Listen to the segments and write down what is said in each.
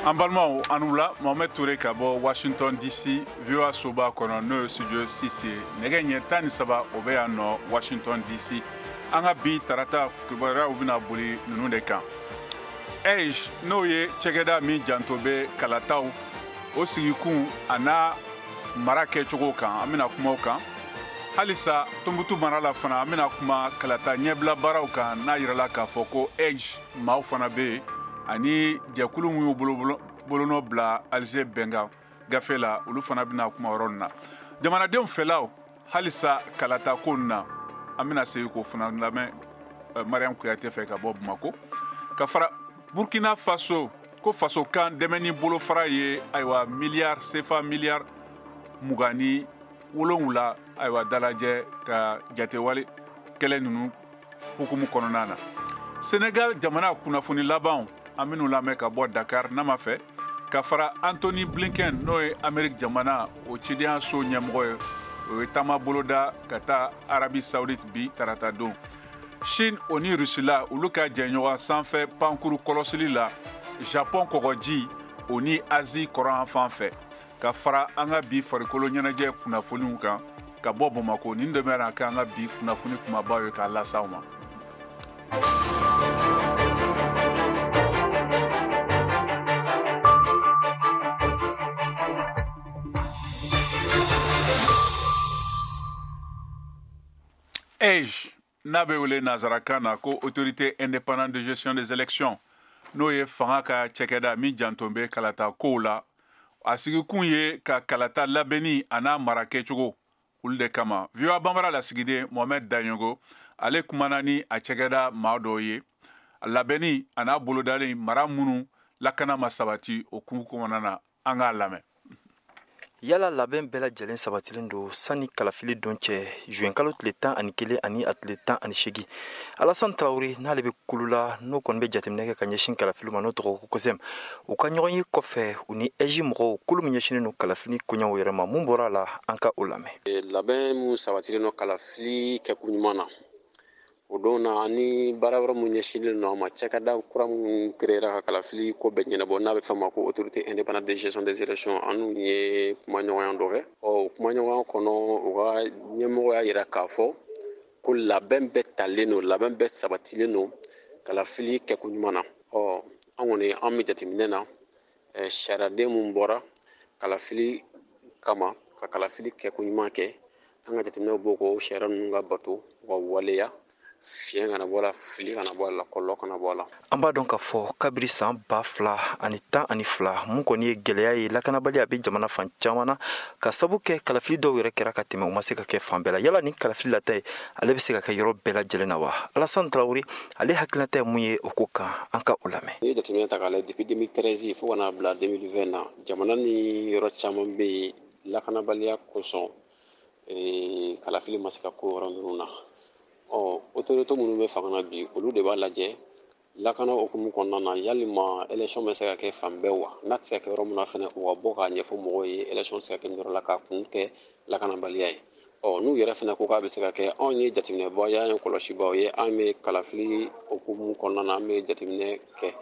An balimaw, an wula. Mohamed Touré ka bɔ Washington DC, VOA soba kɔnɔ, n'o ye studio 6 ye. Nɛgɛ ɲɛ 13, o bɛ yan nɔ Washington DC. An ka bi tarata kibaruyaw bɛna boli ninnu de kan. AIGE, n'o ye cɛkɛda min janto bɛ kalataw o sigikun a n'a mara kɛcogo kan, an bɛna kuma o kan. Halisa Tombouctou mara la fana, an bɛna kuma kalata ɲɛbila baaraw kan, n'a yirala k'a fɔ ko AIGE maaw fana bɛ yen, ani jɛkulu min y'u bolonɔ bila Alger bɛnkan gafe la, olu fana bɛna kuma yɔrɔ nin na. Jamanadenw fɛlaw halisa kalata ko nin na, an bɛna segin k'o fana lamɛn Mariam Kuyate fɛ ka bɔ Bamako. Ka fara Burkina Faso ko fasokan dɛmɛni bolofara ye, ayiwa, miliyari sefa miliyari 27, ayiwa, dalajɛ ka jatewale kɛlɛ ninnu hukumu kɔnɔna na. Senegal jamana kunnafoni labanw, an minnu lamɛn ka bɔ Dakar n'a ma fɛ. Ka fara Antony Blinken, n'o ye Amerique jamana o cidenya so ɲɛmɔgɔ ye, o ye taama boloda ka taa Arabie Saoudite bi tarata don. Chine o ni Rusila, olu ka jɛɲɔgɔn sanfɛ pankuru kɔlɔsili la Japon kɔgɔji o ni Asie kɔrɔn fan fɛ. Ka fara an ka bi farikolo ɲɛnajɛ kunnafoniw kan ka bɔ Bamako. Nin de bɛna kɛ an ka bi kunnafoni kumabaw ye k'a las'aw ma. AIGE, n'a bɛ wele nanzarakan na ko Autorité indépendante de gestion des élections, n'o ye fanga ka cɛkɛda min janto bɛ kalata kow la, a sigikun ye ka kalata labɛnni a n'a mara kɛcogo olu de kama. VOA Banbara lasigiden Mohamed Daɲogo, ale kumana ni a cɛkɛda maa dɔw ye, a labɛnni a n'a bolodalen mara minnu lakana ma sabati o kun kɔnɔna na. An k'a lamɛn. Yala labɛn bɛɛ lajɛlen sabatilen don sanni kalafili don cɛ, juin kalo tile 11 ani a tile 18? Alassane Tarawele, n'ale bɛ kulu la n'o kɔni bɛ jateminɛ kɛ ka ɲɛsin kalafili ma, n'o tɔgɔ ko COSEM, u ka ɲɔgɔn ye kɔfɛ, u ni AIGE mɔgɔw, kulu min ɲɛsinnen don kalafili koɲɛw yɛrɛ ma, mun bɔra a la? An ka o lamɛn. Labɛn mun sabatilen don kalafili kɛko ɲuman na o don na, ani baara wɛrɛ mun ɲɛsinnen don a ma, cakɛda kura mun créera ka kalafili ko bɛɛ ɲɛnabɔ, n'a bɛ fɔ a ma ko Autorité indépendante de gestion des élections, an n'u ye kumaɲɔgɔnya dɔ kɛ. Ɔ o kumaɲɔgɔnya kɔnɔ, u ka ɲɛmɔgɔ y'a yira k'a fɔ ko labɛn bɛɛ talen don, labɛn bɛɛ sabatilen don kalafili kɛko ɲuman na. Ɔ an kɔni, an bɛ jateminɛ na, sariyaden mun bɔra kalafili kama ka kalafili kɛko ɲuman kɛ, an ka jateminɛw b'o ko sariya ninnu ka bato, u ka waleya, fiɲɛ kana bɔ a la, fili kana bɔ a la, kɔlɔlɔ kana bɔ a la. An b'a dɔn k'a fɔ kabiri san 2012, mun kɔni ye gɛlɛya ye, lakanabali a bɛ jamana fan caman na, ka sabu kɛ kalafili dɔw yɛrɛ kɛra ka tɛmɛ, u ma se ka kɛ fan bɛɛ la. Yala ni kalafili lata ye, ale bɛ se ka kɛ yɔrɔ bɛɛ lajɛlen na wa? Alassane Tarawele, ale hakilinata ye mun ye o ko kan? An ka o lamɛn. N'i ye jateminɛ ta k'a lajɛ, depuis 2013 fo ka n'a bila 2020 na, jamana ni yɔrɔ caman bɛ yen, lakanabaliya kosɔn, kalafili ma se ka ko yɔrɔ ninnu na. Ɔ autorité minnu bɛ fanga na bi, olu de b'a lajɛ lakana hukumu kɔnɔna na, yalima élection bɛ se ka kɛ fan bɛɛ wa? N'a tɛ se ka kɛ yɔrɔ min na fɛnɛ, u ka bɔ k'a ɲɛfɔ mɔgɔw ye, élection tɛ se ka kɛ nin yɔrɔ la k'a kun kɛ lakanabaliya ye. Ɔ n'u yɛrɛ fɛnɛ ko k'a bɛ se ka kɛ, anw ye jateminɛbaw ye, an ye kɔlɔsibaw ye, an bɛ kalafili hukumu kɔnɔna na, an bɛ jateminɛ kɛ.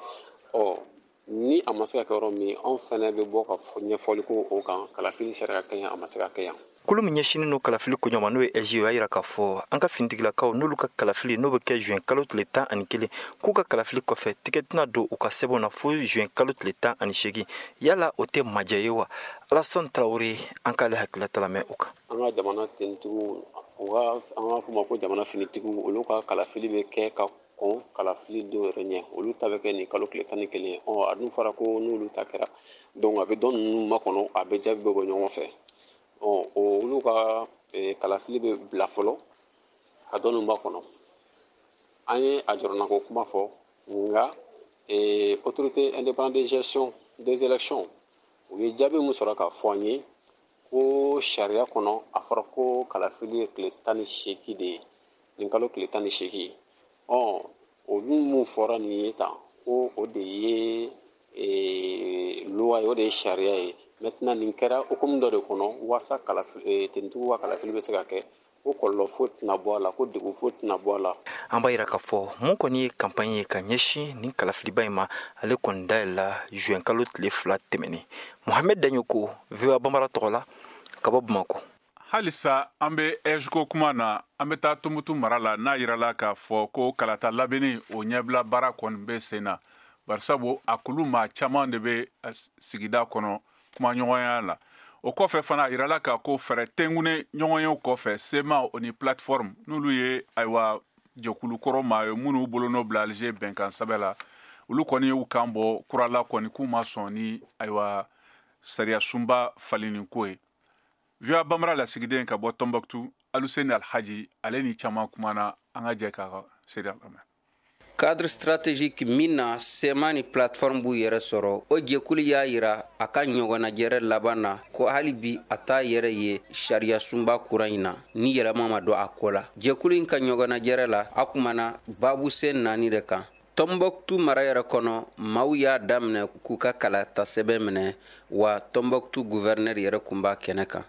Ɔ ni a ma se ka kɛ yɔrɔ min, anw fɛnɛ bɛ bɔ ka ɲɛfɔli ko o kan, kalafili sera ka kɛ yan, a ma se ka kɛ yan. Kulu min ɲɛsinnen don kalafili koɲɔ ma, n'o ye AIGE, o y'a yira k'a fɔ an ka finitigilakaw, n'olu ka kalafili n'o bɛ kɛ juin kalo tile 11, k'u ka kalafili kɔfɛ, tigɛ tɛna don u ka sɛbɛnw na fo juin kalo tile 18. Yala o tɛ majɛ ye wa? Alassane Tarawele, an k'ale hakililata lamɛn o kan. An ka jamana tenitigiw, u ka, an b'a fɔ ma ko jamana finitigiw, olu ka kalafili bɛ kɛ ka kɔn kalafili don yɛrɛ ɲɛ. Olu ta bɛ kɛ nin kalo tile 11. Ɔ a dun fɔra ko n'olu ta kɛra, donc a bɛ dɔn ninnu makɔnɔ, a bɛ jaabi bɛ bɔ ɲɔgɔn fɛ. Ɔ olu ka kalafili bɛ bila fɔlɔ ka dɔn ninnu makɔnɔ. An ye a jɔrɔnako kuma fɔ, nka Autorité indépendante de gestion des élections, u ye jaabi min sɔrɔ k'a fɔ an ye ko sariya kɔnɔ, a fɔra ko kalafili ye tile 18 de ye, nin kalo tile 18. Ɔ o dun mun fɔra nin ye tan, ko o de ye loi ye, o de ye sariya ye. Maintenant, nin kɛra hukumu dɔ de kɔnɔ walasa tenitigiw ka kalafili bɛ se ka kɛ. Ko kɔlɔlɔ foyi tɛna bɔ a la, ko degun foyi tɛna bɔ a la. An b'a yira k'a fɔ mun kɔni ye campagne ye ka ɲɛsin nin kalafiliba in ma, ale kɔni dayɛlɛla juin kalo tile 2 tɛmɛnen. Mohamed Dagnoko, VOA Bambara tɔgɔ la, ka bɔ Bamakɔ. Halisa an bɛ ɛzko kuma na, an bɛ taa Tumutu mara la, n'a yirala k'a fɔ ko kalata labɛnni o ɲɛbila baara kɔni bɛ sen na, barisabu a kulu maa caman de bɛ sigida kɔnɔ kumaɲɔgɔnya la. O kɔfɛ fana a yirala k'a ko fɛɛrɛ tɛnkunnen ɲɔgɔnyew kɔfɛ, CMA o ni plateforme n'olu ye ayiwa jɛkulu kɔrɔ maa ye minnu bolonɔ bila Alger bɛnkan sɛbɛn la, olu kɔni y'u kan bɔ kurala kɔni k'u ma sɔn ni ayiwa sariya sunba falenni ko ye. VOA Bambara lasigiden ka bɔ Tombouctou, Aluseni Alhaji, ale ni caman kumana, an ka jɛ k'a ka seereya lamɛn. Cadre stratégique min na CMA ni plateforme b'u yɛrɛ sɔrɔ, o jɛkulu y'a yira a ka ɲɔgɔnnajɛrɛ laban na ko hali bi a t'a yɛrɛ ye sariya sunba kura in na ni yɛlɛma ma don a ko la. Jɛkulu in ka ɲɔgɔnnajɛrɛ la, a kumana babu sen 4 de kan. Tombouctou mara yɛrɛ kɔnɔ, maaw y'a daminɛ k'u ka kalata sɛbɛn minɛ, wa Tombouctou gouverneur yɛrɛ kun b'a kɛnɛ kan.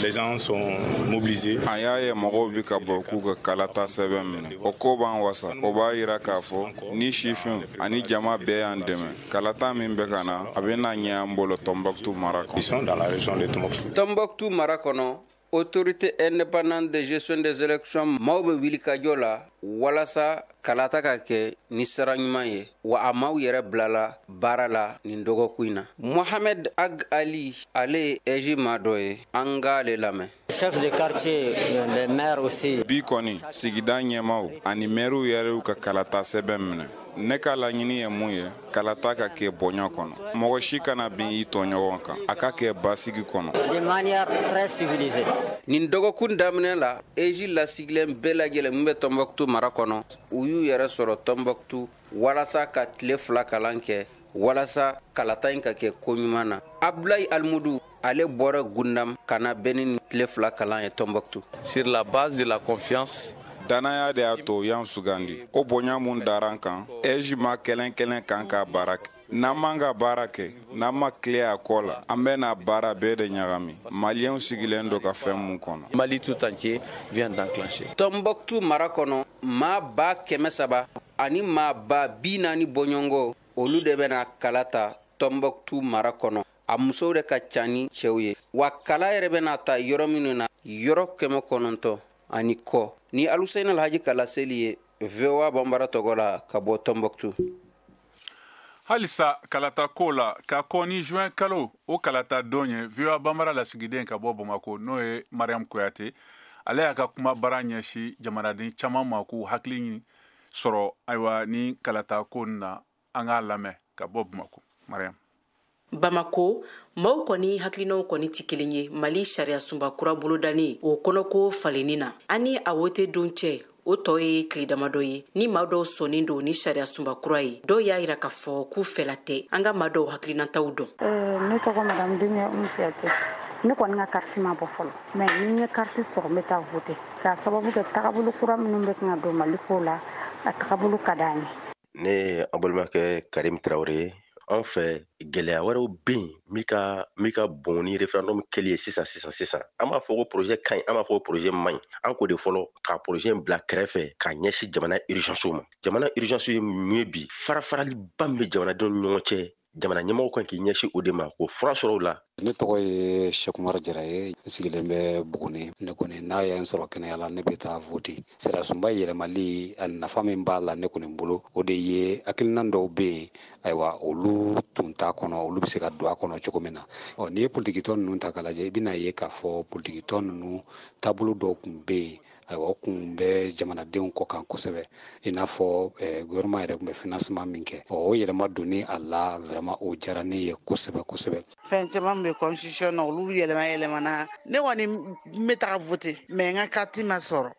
Les gens sont mobilisés. An y'a ye mɔgɔw bi ka bɔ k'u ka kalata sɛbɛn minɛ, o ko b'an wasa. O b'a yira k'a fɔ ni sifin ani jama bɛɛ y'an dɛmɛ, kalata min bɛ ka na, a bɛ na ɲɛ an bolo Tombouctou mara kɔnɔ. Ils sont dans la région de Tombouctou. Tombouctou mara kɔnɔ, Autorité indépendante de gestion des élections maaw bɛ wulikajɔ la walasa kalata ka kɛ ni sira ɲuman ye, wa a maaw yɛrɛ bilala baara la nin dɔgɔkun in na. Mohamed Ag Ali, ale ye EJ maa dɔ ye, an k'ale lamɛn. Chef de quartier, les maires aussi. Bi kɔni, sigida ɲɛmaw ani mɛriw yɛrɛ y'u ka kalata sɛbɛn minɛ. Ne ka laɲini ye mun ye? Kalata ka kɛ bonya kɔnɔ, mɔgɔ si kana bin i tɔɲɔgɔn kan, a ka kɛ basigi kɔnɔ. De manière très civilisée. Nin dɔgɔkun daminɛ la, EJ lasigilen bɛɛ lajɛlen min bɛ Tombouctou mara kɔnɔ, u y'u yɛrɛ sɔrɔ Tombouctou walasa ka tile 2 kalan kɛ walasa kalata in ka kɛ ko ɲuman na. Abdoulaye Almudu, ale bɔra Gundam ka na bɛn ni tile 2 kalan ye Tombouctou. Sur la base de la confiance, danaya de y'a to y'an sugandi. O bonya mun dara an kan, EJ ma kelen kelen kan ka baara kɛ. N'an man ka baara kɛ, n'an ma tile a kɔ la, an bɛna baara bɛɛ de ɲagami. Maliyɛnw sigilen don ka fɛn mun kɔnɔ. Mali tout entier vient d'enclencher. Tombouctou mara kɔnɔ, maa 300,000 ani maa 40,000 bɔɲɔgɔnko, olu de bɛna kala ta Tombouctou mara kɔnɔ. A musow de ka ca ni cɛw ye, wa kala yɛrɛ bɛna ta yɔrɔ minnu na, yɔrɔ 900 ani kɔ. Ni Aluseni Alhaji Kalaseli ye, VOA Bambara tɔgɔ la ka bɔ Tombouctou. Halisa kalata ko la, ka kɔn ni juin kalo o kalata don ye, VOA Bambara lasigiden ka bɔ Bamako, n'o ye Mariam Kuyate, ale y'a ka kuma baara ɲɛsin jamanaden caman ma k'u hakili sɔrɔ ayiwa ni kalata ko na. An k'a lamɛn ka bɔ Bamako. Mariam. Bamako, maaw kɔni hakilinaw kɔni tɛ kelen ye Mali sariya sunba kura bolodanen o kɔnɔko falenni na. Ani a wote don cɛ, o tɔ ye tile damadɔ ye. Ni maa dɔw sɔnnen don ni sariya sunba kura ye, dɔw y'a yira k'a fɔ k'u fɛla tɛ. An ka maa dɔw hakilinataw dɔn. Ne tɔgɔ madame Dunia Umu Kuyate. Ne kɔni ka carte ma bɔ fɔlɔ, mais ni n ye carte sɔrɔ, n bɛ taa voter, k'a sababu kɛ tagabolo kura minnu bɛ kan ka don Mali ko la, a tagabolo ka d'an ye. Ne ye an balimakɛ Karim Tarawele ye. An fɛ, gɛlɛya wɛrɛw bɛ yen min ka bon ni référendum kɛli ye sisan sisan sisan. An b'a fɔ ko projet ka ɲi, an b'a fɔ ko projet man ɲi. An k'o de fɔlɔ ka projet in bila kɛrɛfɛ ka ɲɛsin jamana urgence ma. Jamana urgence ye mun ye? Bi, fara-faraliba min bɛ jamanadenw ni ɲɔgɔn cɛ, jamana ɲɛmɔgɔw kan k'i ɲɛsin o de ma k'o fura sɔrɔ o la. Ne tɔgɔ ye Sekumar Jara ye, n sigilen bɛ Buguni. Ne kɔni, n'a ye n sɔrɔ kɛnɛya la, ne bɛ taa voter. Sariyasunba yɛlɛmali, a nafa min b'a la ne kɔni bolo, o de ye hakilina dɔw bɛ yen, ayiwa, olu tun t'a kɔnɔ, olu bɛ se ka don a kɔnɔ cogo min na. Ɔ, n'i ye politikitɔn ninnu ta k'a lajɛ, i bɛna ye k'a fɔ politikitɔn ninnu taabolo dɔw tun bɛ yen, ayiwa, o kun bɛ jamanadenw kɔ kan kosɛbɛ, i n'a fɔ gouvernement yɛrɛ tun bɛ financement min kɛ. Ɔ, o yɛlɛma donni a la, vraiment, o diyara ne ye kosɛbɛ kosɛbɛ. Fɛn caman bɛ constitution na, olu yɛlɛma yɛlɛmana. Ne kɔni n bɛ taga voter, mais n ka carte ma sɔrɔ.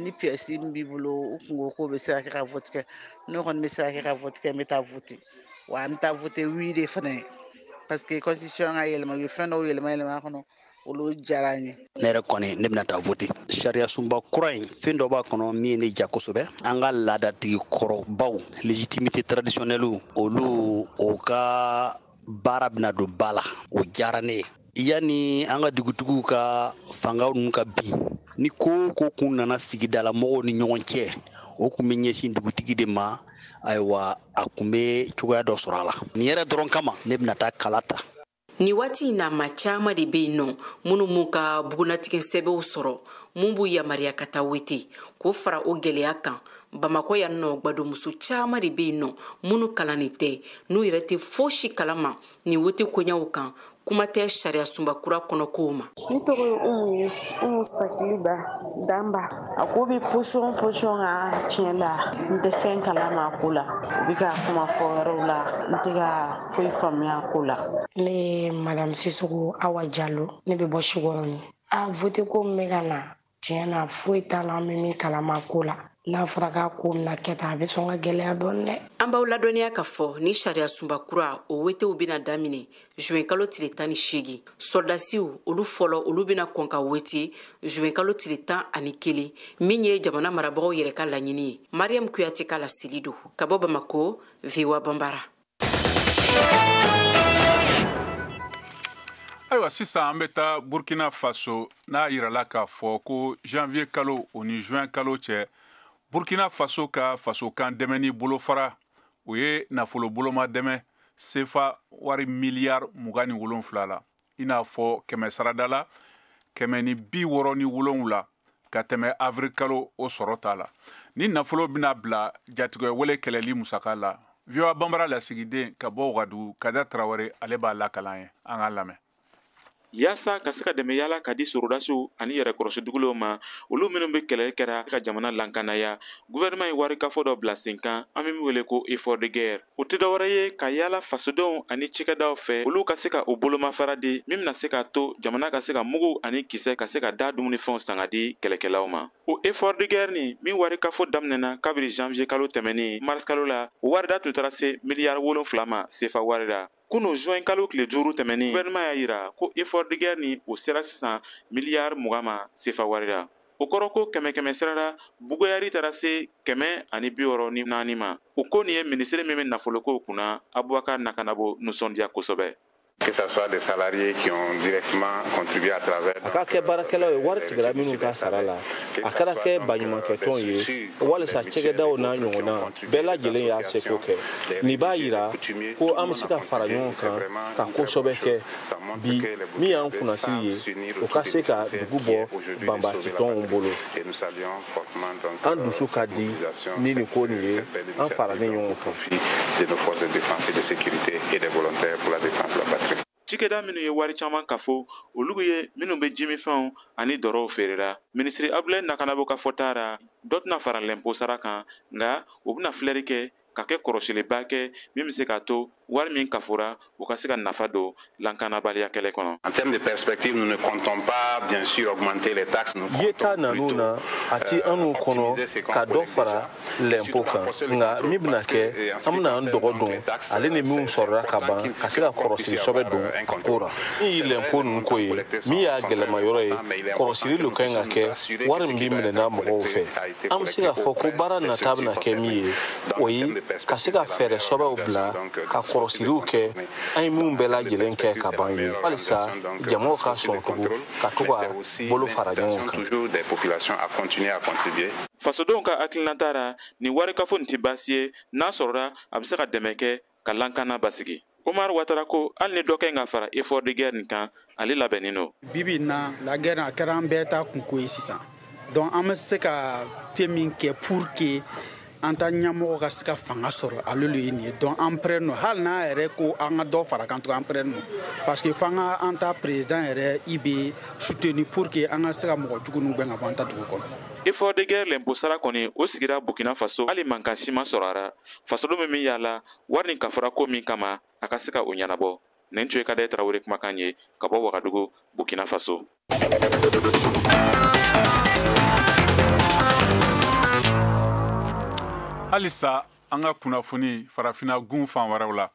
Ni pièce min b'i bolo, u kun ko k'o bɛ se ka kɛ ka vote kɛ. Ne kɔni bɛ se ka kɛ ka vote kɛ, n bɛ taa voter, wa n bɛ taa voter oui de fana ye, parce que constitution ka yɛlɛma, u ye fɛn dɔw yɛlɛma yɛlɛma a kɔnɔ, olu diyara n ye. Ne yɛrɛ kɔni, ne bɛna taa voter. Sariya sunba kura in, fɛn dɔ b'a kɔnɔ min ye ne ja kosɛbɛ. An ka laadatigi kɔrɔbaw, légitimité traditionnelle, olu o ka baara bɛna don ba la, o diyara ne ye. Yanni an ka dugutigiw ka fangaw ninnu ka bin. Ni ko o ko kun nana sigidala mɔgɔw ni ɲɔgɔn cɛ, o kun bɛ ɲɛsin dugutigi de ma. Ayiwa, a kun bɛ cogoya dɔ sɔrɔ a la. Nin yɛrɛ dɔrɔn kama ne bɛna taa kala ta. Nin waati in na, maa caman de bɛ yen nɔ minnu m'u ka bugunnatigɛ sɛbɛnw sɔrɔ, mun b'u yamaruya ka taa wote. K'o fara o gɛlɛya kan, Bamakɔ yan nɔ, gbadomuso caman de bɛ yen nɔ minnu kalannen tɛ, n'u yɛrɛ tɛ fosi kalama nin wote koɲɛw kan, kuma tɛ sariya sunba kura kɔnɔ kow ma. Ne tɔgɔ ye Umu ye, Umu Sakiliba Danba. A ko bɛ position kan, tiɲɛ la n tɛ fɛn kalama a ko la. U bɛ ka kuma fɔ yɔrɔw la, n tɛ ka foyi faamuya a ko la. Ne ye Madame Sisoko Awa Jalo, ne bɛ bɔ Sikɔrɔni. A vote ko min bɛ ka na, tiɲɛ na foyi t'a la an bɛ min kalama a ko la. N'a fɔra k'a ko bɛna kɛ tan, a bɛ sɔn ka gɛlɛya dɔɔni dɛ. An b'aw ladɔnniya k'a fɔ ni sariya sunba kura o wetew bɛna daminɛ juin kalo tile 18. Sɔrɔdasiw olu fɔlɔ, olu bɛna kɔn ka wete juin kalo tile 11, min ye jamana marabagaw yɛrɛ ka laɲini ye. Mariam Kuyate ka laseli don ka bɔ Bamako, VOA Banbara. Ayiwa, sisan an bɛ taa Burkina Faso. N'a yirala k'a fɔ ko janvier kalo o ni juin kalo cɛ, Burkina Faso ka fasokan dɛmɛni bolofara, o ye nafolo boloma dɛmɛ sefa wari miliyari 27 la, i n'a fɔ kɛmɛ sarada la 167 ka tɛmɛ avril kalo o sɔrɔ ta la. Ni nafolo bɛna bila jatigɛ wele kɛlɛli musaka la. VOA Banbara lasigiden ka bɔ Wagadugu, Kada Tarawele, ale b'a lakalan ye. An k'a lamɛn. Yaasa ka se ka dɛmɛ yala ka di sorodasiw ani yɛrɛkɔrɔsidugulenw ma, olu minnu bɛ kɛlɛ kɛra ka jamana lankanaya, gouvernement ye warikafo dɔ bila sen kan, an bɛ min wele ko effort de guerre. O tɛ dɔwɛrɛ ye ka yala fasodenw ani cikɛdaw fɛ, olu ka se ka o bolomafara di min bɛna se k'a to jamana ka se ka mugu ani kisɛ ka se ka da dumunifɛnw san ka di kɛlɛkɛlaw ma. O effort de guerre nin min warikafo daminɛna kabiri janvier kalo tɛmɛnen, mars kalo la, o warida tun taara se miliyari 7 ma sefa wari la. Kunu juin kalo tile 5 tɛmɛnen, gouvernement y'a yira ko effort de guerre ni o sera sisan miliyari 20 ma sefa wari la. O kɔrɔ ko 100 sira la, buguyari taara se 164 ma. O ko nin ye minisiri min bɛ nafoloko kunna, Abubakar Nakanabo, nisɔndiya kosɛbɛ. Que ce soit des salariés qui ont directement contribué à travers. A ka kɛ baarakɛlaw ye wari tigɛra minnu ka sara la, a kɛra kɛ baɲumankɛtɔn ye walisa cɛkɛdaw n'a ɲɔgɔnna, bɛɛ lajɛlen y'a seko kɛ. Nin b'a yira ko an bɛ se ka fara ɲɔgɔn kan ka ko sɔbɛ kɛ bi. Min y'an kunnasiri ye, o ka se ka dugu bɔ banbacitɔnw bolo. An dusu ka di ni nin ko nin ye, an faralen ɲɔgɔn kan. De nos forces de défense et de sécurité et des volontaires pour la défense de la patrie. Cikɛda minnu ye wari caman kafo, olu ye minnu bɛ jimifɛnw ani dɔrɔw feerela. Minisiri Abdulayi Nakanabo ka fɔta ra, dɔ tɛna fara lɛnpo sara kan, nka u bɛna filɛri kɛ ka kɛ kɔrɔsiliba kɛ min bɛ se k'a to wari min kafora, o ka se ka nafa don lankanabaliya kɛlɛ kɔnɔ. En termes de perspective, nous ne comptons pas bien sûr augmenter les taxes. Nous Yeta nan'u na, a ti an n'u kɔnɔ ka dɔ fara lɛnpo kan, nka min bɛna kɛ, an bɛna an dɔgɔ don ale ni minnu sɔrɔla ka ban, ka se ka kɔrɔsili sɔbɛ don ko ra. Min ye lɛnpo ninnu ko ye, min y'a gɛlɛma yɔrɔ ye, kɔrɔsili lo ka ɲi ka kɛ wari min bɛ minɛna mɔgɔw fɛ. An bɛ se k'a fɔ ko baara nata bɛna kɛ min ye, o ye ka se ka fɛɛrɛ sɔbɛw bila ka kɔrɔsiriw kɛ an ye minnu bɛɛ lajɛlen kɛ ka ban ye, walisa jamaw ka sɔn tugun ka to ka bolo fara ɲɔgɔn kan. Fasodenw ka hakilinata ra, nin warikafo nin tɛ baasi ye n'a sɔrɔla a bɛ se ka dɛmɛ kɛ ka lankana basigi. Omar Watara ko hali ni dɔ ka ɲi ka fara effort de guerre nin kan, ale labɛnnen don. Bi bi in na, la guerre a kɛra an bɛɛ ta kunko ye sisan. Donc an bɛ se ka fɛn min kɛ pour que an ta ɲɛmɔgɔ ka se ka fanga sɔrɔ, ale le ye nin ye. Donc an prêt no, hali n'a yɛrɛ ko an ka dɔ fara kan tugun, an prêt no, parce que f'an ka an ta président yɛrɛ IB soutenir pour que an ka se ka mɔgɔ jugu ninnu gɛn ka bɔ an ta dugu kɔnɔ. Effort de guerre lɛnpo sara kɔni, o sigira Burkina Faso, hali mankan si ma sɔrɔ a ra. Fasodenw bɛ min yaala wari nin kafora ko min kama, a ka se ka o ɲɛnabɔ. Nin tun ye Kadɛ Tarawele kumakan ye ka bɔ Wagadugu, Burkina Faso. Halisa an ka kunnafoni farafinna gun fan wɛrɛw la,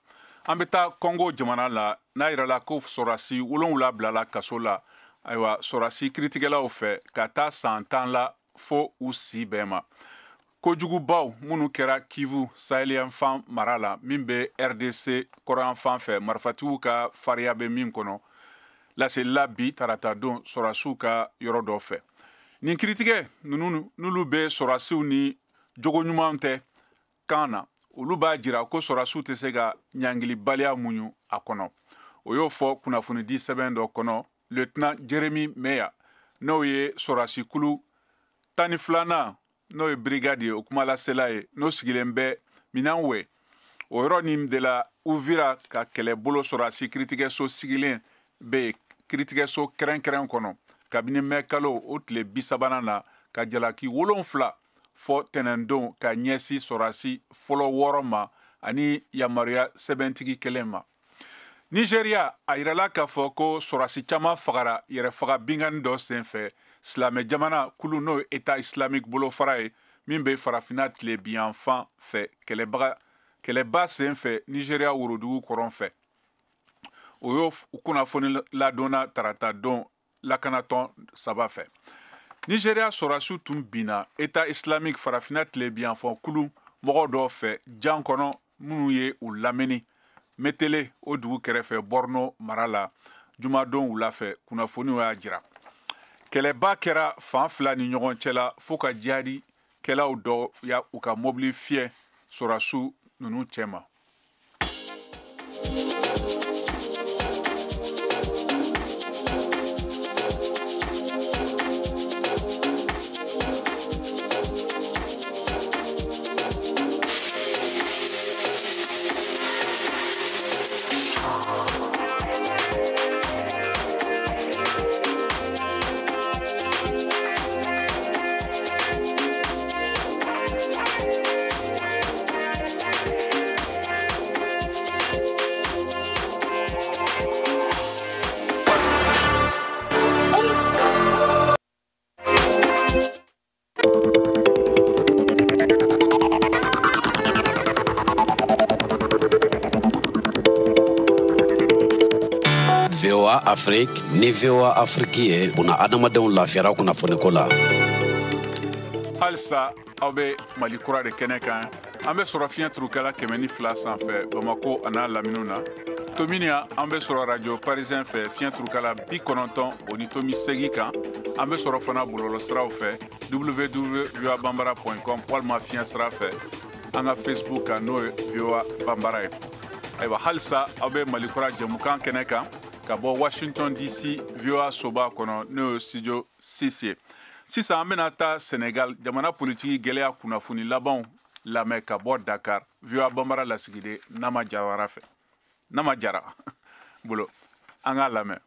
an bɛ taa Kɔngo jamana la. N'a yirala ko sɔrɔdasi 7 bilala kaso la, ayiwa, sɔrɔdasi kiritigɛlaw fɛ ka taa san 10 la fo u si bɛɛ ma, kojugubaw minnu kɛra Kivu saheliyanfan mara la, min bɛ RDC kɔrɔnyanfan fɛ, marifatigiw ka fariya bɛ min kɔnɔ. Laselila bi tarata don sɔrɔdasiw ka yɔrɔ dɔ fɛ. Nin kiritigɛ ninnu n'olu bɛ sɔrɔdasiw ni jogo ɲuman tɛ kan na, olu b'a jira ko sɔrɔdasiw tɛ se ka ɲangilibaliya muɲu a kɔnɔ. O y'o fɔ kunnafonidi sɛbɛn dɔ kɔnɔ. Lieutenant Jeremy Meya, n'o ye sɔrɔdasikulu 12nan, n'o ye brigade ye, o kumalasela ye, n'o sigilen bɛ Minanwe, o yɔrɔ nin de la Uvira ka kɛlɛbolo sɔrɔdasi kiritigɛso sigilen bɛ yen, kiritigɛso kɛrɛnkɛrɛn kɔnɔ kabini mɛ kalo o tile 30nan na, ka jalaki 7 fɔ tɛnɛndon ka ɲɛsin sɔrɔdasi fɔlɔ 6 ma ani yamaruya sɛbɛntigi 1 ma. Nigeria, a yirala k'a fɔ ko sɔrɔdasi caman fagara yɛrɛfaga binkanni dɔ senfɛ silamɛ jamana kulu n'o ye État islamique bolofara ye min bɛ farafinna tilebinyanfan fɛ kɛlɛba senfɛ Nigeria worodugu kɔrɔn fɛ. O y'o kunnafoni ladonna tarata don lakanatɔn 3 fɛ. Nigeria sɔrɔdasiw tun binna État islamique farafinna tilebinyanfan kulu mɔgɔ dɔw fɛ jan kɔnɔ minnu ye u lamini Metele o dugu kɛrɛfɛ Borno mara la jumadon wula fɛ, kunnafoniw y'a jira. Kɛlɛba kɛra fan fila ni ɲɔgɔn cɛ la fo ka jihadikɛlaw dɔw ya u ka mobili fiyɛ sɔrɔdasiw ninnu cɛma. Afrique ni VOA Afrique ye buna adamadenw lafiyara kunnafoniko la. Halisa aw bɛ Mali kura de kɛnɛ kan. An bɛ sɔrɔ fiɲɛ turukɛla 102 sanfɛ Bamako a n'a laminiw na. Tominian, an bɛ sɔrɔ radio Parisien fɛ fiɲɛ turukɛla 98.8 kan. An bɛ sɔrɔ fana bɔlɔlɔsiraw fɛ www.voabambara.com walima fiɲɛ sira fɛ an ka Facebook kan, n'o ye VOA Bambara ye. Ayiwa, halisa aw bɛ Mali kura jɛmukan kɛnɛ kan ka bɔ Washington DC VOA soba kɔnɔ, n'o ye studio 6 ye. Sisan an bɛna taa Senegal jamana politiki gɛlɛya kunnafoni labanw lamɛn ka bɔ Dakar VOA Bambara lasigiden Nama Jawara fɛ. Nama Jara bolo, an k'a lamɛn.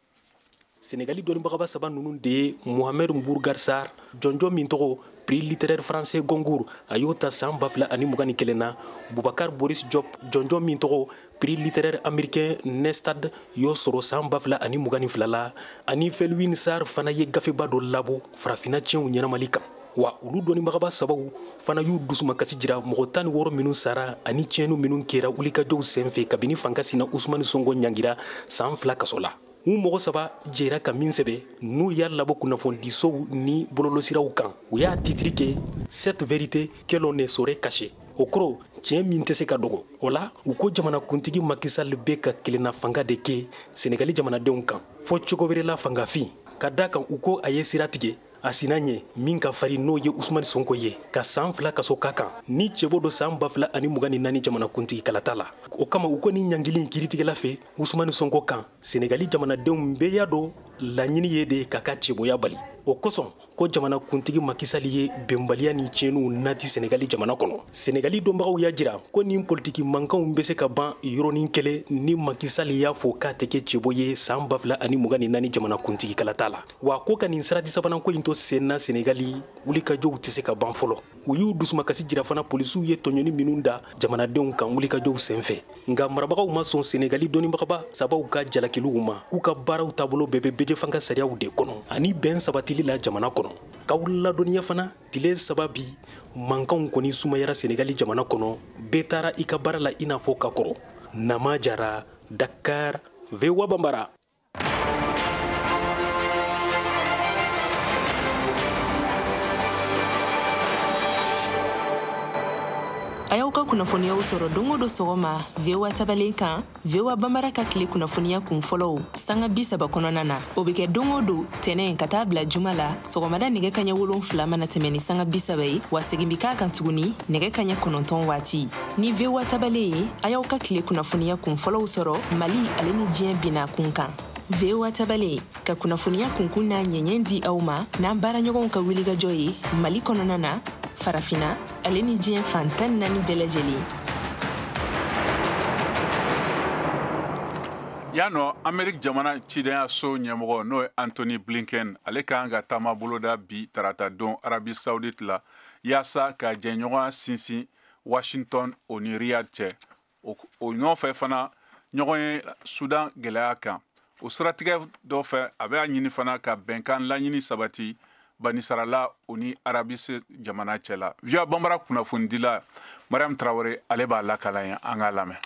Senegali dɔnnibagaba 3 ninnu de ye Mohamed Mbougar Sarr, jɔnjɔn min tɔgɔ prix littéraire français Goncourt, a y'o ta san 2021 na. Boubacar Boris Diop, jɔnjɔn min tɔgɔ prix littéraire américain Nestad, y'o sɔrɔ san 2022 la. Ani Felwine Sarr fana ye gafeba dɔ labɔ farafinna tiɲɛw ɲɛnamali kan. Wa olu dɔnnibagaba 3 fana y'u dusumakasi jira mɔgɔ 16 minnu sara ani tiɲɛni minnu kɛra wulikajɔw senfɛ kabini fanga sina Ousmane Sonko ɲangira san 2 kaso la. U mɔgɔ 3 jɛra ka min sɛbɛ n'u y'a labɔ kunnafonidisow ni bɔlɔlɔsiraw kan, u y'a titiri kɛ cette vérité que l'on ne saurait cacher. O kɔrɔ tiɲɛ min tɛ se ka dogo. O la u ko jamanakuntigi Macky Sall bɛ ka kelenna fanga de kɛ Senegali jamanadenw kan fɔ cogo wɛrɛ la fangafin, ka da kan u ko a ye sira tigɛ a sina ɲɛ min ka farin n'o ye Ousmane Sonko ye ka san 2 kaso ka kan ni cɛbɔ don san 2024 jamanakuntigi kalata la. O kama u ko ni ɲangili kiiritigɛla fɛ Ousmane Sonko kan, Senegali jamanadenw bɛɛ y'a dɔn laɲini ye de k'a ka cɛbɔya bali. O kosɔn ko jamanakuntigi Macky Sall ye bɛnbaliya ni tiɲɛniw nati Senegali jamana kɔnɔ. Senegali dɔnbagaw y'a jira ko nin politiki mankanw bɛ se ka ban yɔrɔnin kelen ni Macky Sall y'a fɔ k'a tɛ kɛ cɛbɔ ye san 2024 jamanakuntigi kalata la. Wa ko ka nin sarati sabanan ko in to sen na Senegali, wulikajɔw tɛ se ka ban fɔlɔ. U y'u dusumakasi jira fana polisiw ye tɔɲɔni minnu da jamanadenw kan wulikajɔw senfɛ. Nka marabagaw ma sɔn Senegali dɔnnibagaba 3 ka jalakiliw ma k'u ka baaraw taabolo bɛɛ bɛ bɛjɛfanga sariyaw de kɔnɔ ani bɛn sabatili la jamana kɔnɔ. K'aw ladɔnniya fana tile 3 bi mankanw kɔni sumayara Senegali jamana kɔnɔ, bɛɛ taara i ka baara la i n'a fɔ ka kɔrɔ. Nama Jara, Dakar, VOA Bambara. A y'aw ka kunnafoniyaw sɔrɔ don o don sɔgɔma VOA tabalen kan, VOA Bambara ka tile kunnafoniya kun fɔlɔw sanga 30 kɔnɔna na. O bɛ kɛ don o don tɛnɛn ka taa bila juma la sɔgɔmada nɛgɛ kaɲɛ 7 mana tɛmɛ ni sanga 30 ye, wa segin bɛ k'a kan tuguni nɛgɛ kaɲɛ 9 waati. Ni VOA tabalen ye, a y'aw ka tile kunnafoniya kun fɔlɔw sɔrɔ Mali ale ni diɲɛ binna kun kan. VOA tabalen ka kunnafoniya kunkun n'a ɲɛɲɛ di aw ma n'an baaraɲɔgɔnw ka wulikajɔ ye Mali kɔnɔna na, Farafina ale ni diɲɛ fan 14 bɛɛ lajɛlen. Yan nɔ, Ameriki jamana cidenyaso ɲɛmɔgɔ, n'o ye Antony Blinken, ale ka kan ka taama boloda bi tarata don Arabie Saoudite la, yaasa ka jɛɲɔgɔnya sinsin Washington o ni Riyad cɛ. O ɲɔgɔn fɛ fana, ɲɔgɔn ye Sudan gɛlɛya kan. O siratigɛ dɔ fɛ, a bɛ a ɲini fana ka bɛnkan laɲini sabati banisarala o ni Arabie jamana cɛ la. VOA Bambara kunnafonidila Mariam Traoré, ale b'a lakala ye, an k'a lamɛn.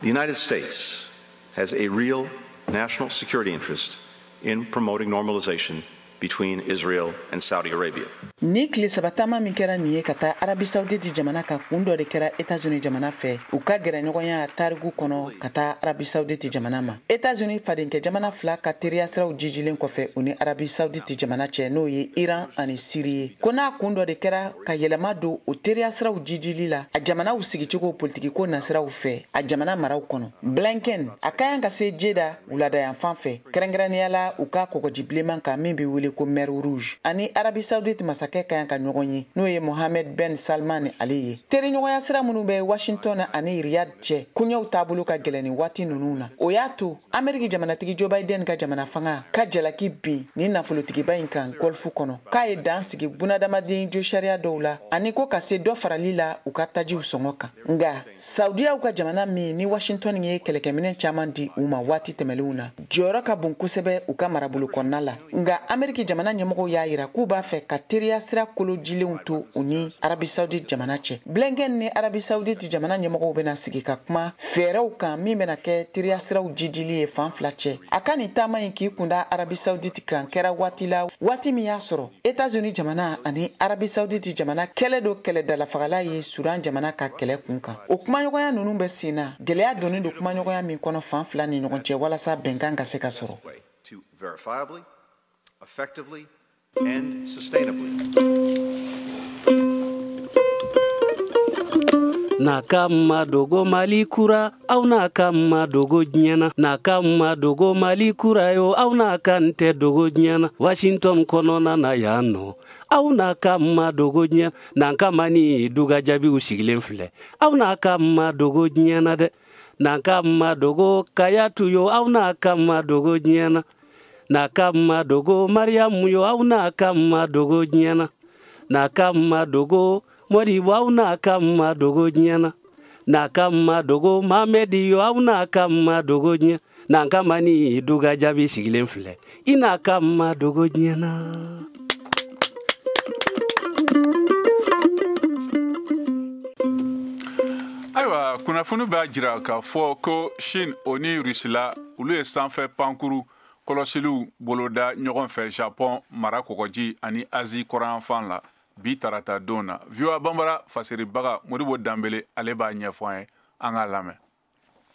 The United States has a real national security interest in promoting normalization between Israel and Saudi Arabia. Ni tile 3 taama min kɛra nin ye ka taa Arabie Saoudite jamana kan, kun dɔ de kɛra États-Unis jamana fɛ u ka gɛrɛɲɔgɔnya tariku kɔnɔ ka taa Arabie Saoudite jamana ma. États-Unis fadenkɛ jamana fila ka teriya siraw jijilen kɔfɛ u ni Arabie Saoudite jamana cɛ, n'o ye Iran ani Syrie ye, ko n'a kun dɔ de kɛra ka yɛlɛma don o teriya siraw jijili la a jamanaw sigicogo politikiko nasiraw fɛ a jamana maraw kɔnɔ. Blinken a ka kan ka se Jeddah wuladayanfan fɛ, kɛrɛnkɛrɛnnenya la u ka kɔgɔji bilenman kan min bɛ wele ko Mer Rouge, ani Arabie Saoudite masakɛ ka kan ka ɲɔgɔn ye, n'o ye Mohamed Ben Salman ale ye. Teriɲɔgɔnya sira minnu bɛ Washington ani Riyad cɛ, koɲɛw taabolo ka gɛlɛn ni waati ninnu na. O y'a to Ameriki jamanatigi Joe Biden ka jamana fanga ka jalaki bin ni nafolotigiba in kan golfu kɔnɔ, k'a ye dan sigi bunadamaden jo sariya dɔw la, ani ko ka se dɔ farali la u ka tajiw sɔngɔ kan. Nka Saudiyaw ka jamana min ni Washington ye kɛlɛkɛminɛn caman di u ma waati tɛmɛnlenw na, jɔyɔrɔ ka bon kosɛbɛ u ka marabolo kɔnɔna la. Nka Ameriki jamana ɲɛmɔgɔw y'a yira k'u b'a fɛ ka teriya sira kolojilenw to u ni Arabie Saoudite jamana cɛ. Blinken ni Arabie Saoudite jamana ɲɛmɔgɔw bɛna sigi ka kuma fɛɛrɛw kan min bɛna kɛ teriya siraw jijili ye fan fila cɛ. A ka nin taama in k'i kunda Arabie Saoudite kan kɛra waati la, waati min y'a sɔrɔ États-Unis jamana ani Arabie Saoudite jamana kɛlɛ do kɛlɛdalafagala ye Sudan jamana ka kɛlɛ kun kan. O kumaɲɔgɔnya ninnu bɛ sen na, gɛlɛya donnen don kumaɲɔgɔnya min kɔnɔ fan fila ni ɲɔgɔn cɛ walasa bɛnkan ka se ka sɔrɔ. Effectively and sustainably. N'a ka ma dogo Mali kura, aw n'a ka ma dogo diɲɛ na. N'a ka ma dogo Mali kura yo, aw n'a ka n tɛ dogo diɲɛ na. Washington kɔnɔna na yan nɔ, aw n'a ka ma dogo diɲɛ. N'an ka ma ni duga jaabiw sigilen filɛ, aw n'a ka ma dogo diɲɛ na dɛ. N'an ka ma dogo Kayatu yo, aw n'a ka ma dogo diɲɛ na. N'a ka ma dogo Mariamu yo, aw n'a ka ma dogo diɲɛ na. N'a ka ma dogo Modibo, aw n'a ka ma dogo diɲɛ na. N'a ka ma dogo Mamedi yo, aw n'a ka ma dogo diɲɛ. N'an ka ma ni duga jaabi sigilen filɛ, i n'a ka ma dogo diɲɛ na. Ayiwa, kunnafoni b'a jira k'a fɔ ko Chine o ni Russie la, olu ye sanfɛ pankuru kɔlɔsiliw boloda ɲɔgɔn fɛ Japon mara kɔgɔji ani Asie kɔrɔnyanfan la bi tarata don na. VOA Bambara fasiribaga Modibo Danbele, ale b'a ɲɛfɔ an ye, an k'a lamɛn.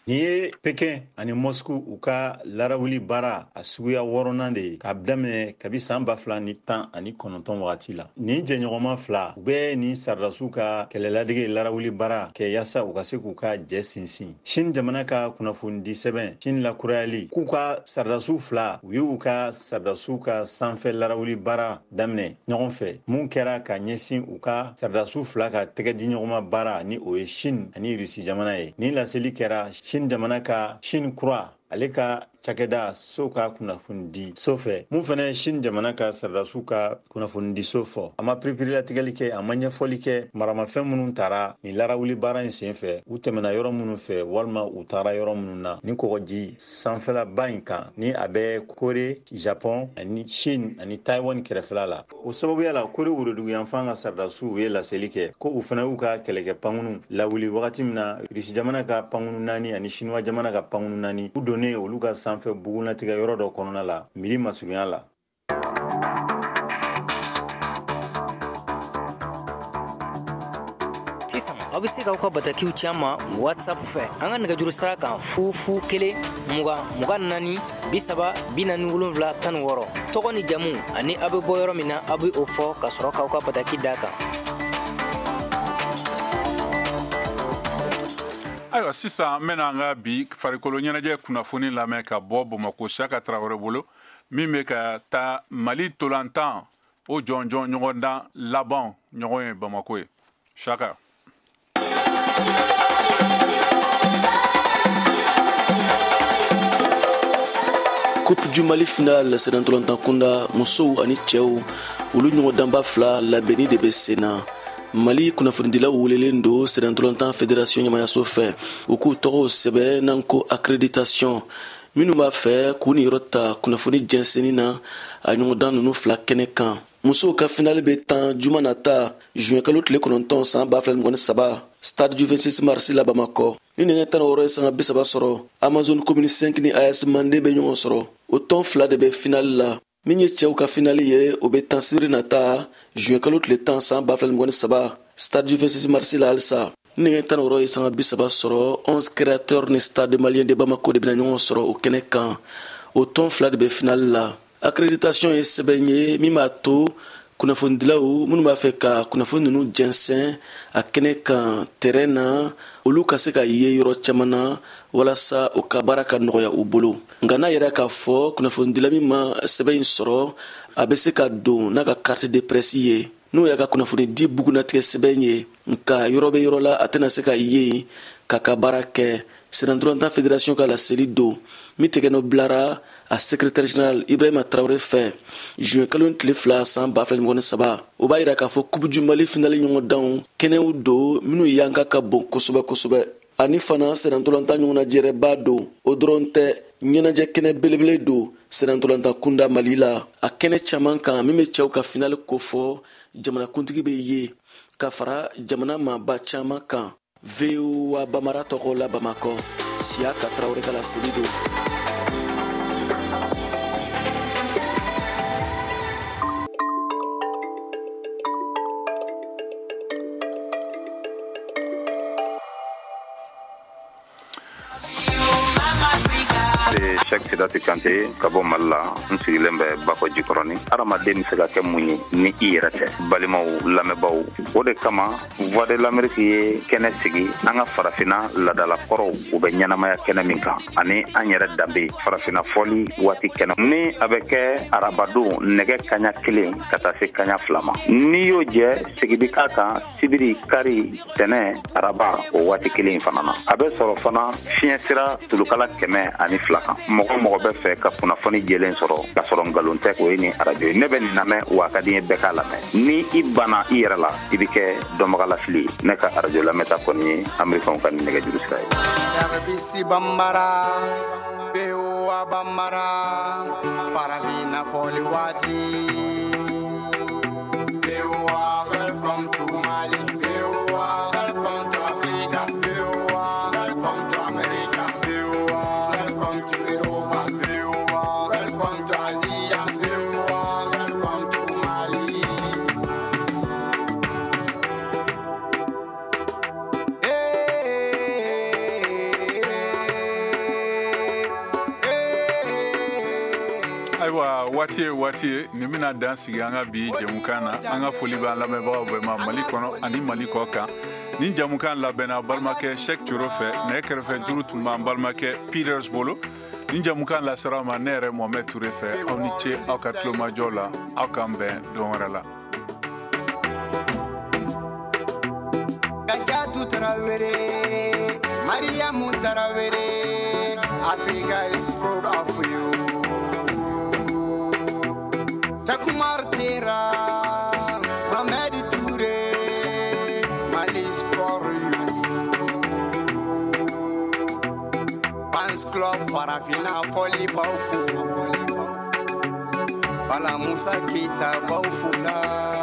Nin ye Pekin ani Moscou u ka larawuli baara a suguya 6nan de ye k'a daminɛ kabi san 2019 wagati la. Nin jɛɲɔgɔnma fila u bɛ nin saradasiw ka kɛlɛladege larawuli baara kɛ yaasa u ka se k'u ka jɛ sinsin. Chine jamana ka kunnafonidi sɛbɛn Chine lakurayali k'u ka saradasiw fila u y'u ka saradasiw ka sanfɛ larawuli baara daminɛ ɲɔgɔn fɛ, mun kɛra ka ɲɛsin u ka saradasiw fila ka tɛgɛdiɲɔgɔnma baara ni o ye Chine ani Russie jamana ye. Nin laseli kɛra Chine jamana ka Chine kura ale ka cakɛda so ka kunnafonidi so fɛ, mun fana ye Chine jamana ka saradasiw ka kunnafonidi so fɔ. A ma piripirilatigɛli kɛ, a ma ɲɛfɔli kɛ maramafɛn minnu taara nin larawuli baara in sen fɛ, u tɛmɛna yɔrɔ minnu fɛ walima u taara yɔrɔ minnu na ni kɔgɔji sanfɛlaba in kan ni a bɛ Kore, Japon ani Chine ani Taiwan kɛrɛfɛla la. O sababuya la, Kore woroduguyanfan ka saradasiw ye laseli kɛ ko u fana y'u ka kɛlɛkɛ pankunu lawuli wagati min na Russie jamana ka pankunu 4 ani Chinois jamana ka pankunu 4 u donnen olu ka sanfɛ bugunnatigɛ yɔrɔ dɔ kɔnɔna la mili masurunya la. Aw bɛ se k'aw ka batakiw ci an ma WhatsApp fɛ an ka nɛgɛjuru sira kan 0 0 1 20 24 30 47 16. Tɔgɔ ni jamu ani aw bɛ bɔ yɔrɔ min na, aw bɛ o fɔ ka sɔrɔ k'aw ka bataki d'a kan. Ayiwa, sisan n bɛna an ka bi farikolo ɲɛnajɛ kunnafoni lamɛn ka bɔ Bamakɔ, Siyaka Tarawele bolo, min bɛ ka taa Mali tolantan o jɔnjɔn ɲɔgɔndan laban ɲɔgɔn ye Bamakɔ ye. Siyaka. Coupe du Mali finale sennantolatan kunda, musow ani cɛw, olu ɲɔgɔndanba fila labɛnni de bɛ sen na. Mali kunnafonidilaw welelen don sennantolatan fédération ɲɛmayaso fɛ, u k'u tɔgɔw sɛbɛn n'an ko accréditation, minnu b'a fɛ k'u niyɔrɔ ta kunnafoni jɛnsɛnni na a ɲɔgɔndan ninnu fila kɛnɛ kan. Musow ka finale bɛ tan juma nata, juin kalo tile 9 san 2023, stade du 26 mars la Bamakɔ. Ni nɛgɛ 16:30 sɔrɔ, Amazon commune 5 ni AS Mande bɛ ɲɔgɔn sɔrɔ. O tɔn fila de bɛ finale la. Min ye cɛw ka finale ye, o bɛ tan sibiri nata, juin kalo tile 10 san 2023, stade du 26 mars la halisa. Ni nɛgɛ 16:30 sɔrɔ, 11 créateurs ni stade malien de Bamako de bɛna ɲɔgɔn sɔrɔ o kɛnɛ kan. O tɔn fila de bɛ finale la. Accréditation ye sɛbɛn ye min b'a to kunnafonidilaw minnu b'a fɛ ka kunnafoni ninnu jɛnsɛn a kɛnɛ kan terrain na, olu ka se ka ye yɔrɔ caman na walasa u ka baara ka nɔgɔya u bolo. Nka n'a yɛrɛ k'a fɔ kunnafonidila min ma sɛbɛn in sɔrɔ, a bɛ se ka don n'a ka carte de presse ye, n'o y'a ka kunnafoni di bugunnatigɛ sɛbɛn ye. Nka yɔrɔ bɛ yɔrɔ la, a tɛna se ka ye yen k'a ka baara kɛ. Sennantolatan fédération ka laseli don min tɛgɛnɔ bilara a secrétaire général Ibrahima Traoré fɛ juin kalo tile 2 san 2023, o b'a yira k'a fɔ Coupe du Mali finale ɲɔgɔndanw kɛnɛw don minnu yanka ka bon kosɛbɛ kosɛbɛ. Ani fana sennantolatan ɲɔgɔnnajɛrɛba don. O dɔrɔn tɛ, ɲɛnajɛ kɛnɛ belebele don sennantolatan kunda Mali la. A kɛnɛ caman kan min bɛ cɛw ka finale kofɔ, jamanakuntigi bɛ ye ka fara jamana maaba caman kan. VOA Bamara tɔgɔ la Bamakɔ, Siyaka Tarawele ka laseli don. Cheikh Sidati Kante ka bɔ Mali la, n sigilen bɛ Bakɔ Jikɔrɔni. Hadamaden bɛ se ka kɛ mun ye ni i yɛrɛ tɛ? Balimaw, lamɛnbaaw, o de kama Voix de l'Amérique ye kɛnɛ sigi an ka farafinna laadalakɔrɔw u bɛ ɲɛnamaya kɛnɛ min kan, ani an yɛrɛ danbe farafinna fɔli waati kɛnɛ ni a bɛ kɛ arabadon nɛgɛ 1 ka taa se 2 ma. N'i y'o jɛ, segin bɛ k'a kan sibiri, kari, tɛnɛ, araba o waati kelen fana na. A bɛ sɔrɔ fana fiɲɛ sira tulukala 102 kan. Mɔgɔ mɔgɔ bɛ fɛ ka kunnafoni jɛlen sɔrɔ k'a sɔrɔ nkalon tɛ, o ye nin arajo ye. Ne bɛ nin lamɛn, wa a ka di n ye bɛɛ k'a lamɛn. Ni i banna i yɛrɛ la, i bɛ kɛ dɔnbagalafili ye. Ne ka arajo lamɛnta kɔni ye Amerikɛnw ka nin nɛgɛjuru sira ye. RBC Bambara, VOA Bambara, farafinna fɔli waati. VOA, welcome to Mali. VOA, welcome to Africa. VOA, welcome to America. VOA, welcome to Europa. VOA, welcome to Asia. VOA, welcome to Mali. Ayiwa, waati ye waati ye nin bɛna dan sigi an ka bi jɛmukan na. An ka foli b'an lamɛnbagaw bɛɛ ma Mali kɔnɔ ani Mali kɔ kan. Nin jɛmukan labɛnna balimakɛ Cheikh Coro fɛ, nɛgɛ kɛrɛfɛ juru tun b'an balimakɛ Peters bolo. Nin jɛmukan lasera ma ne yɛrɛ Mohamed Touré fɛ. Aw ni ce aw ka tulomajɔ la, aw k'an bɛn don wɛrɛ la. Kadiatou Traoré, Mariamou Traoré, Africa is proud of you. Takumar Tera, Mohamed Touré, Mali is for you. Fans Club Farafina Foli Baofu, Bala Musa Keita Baofu la.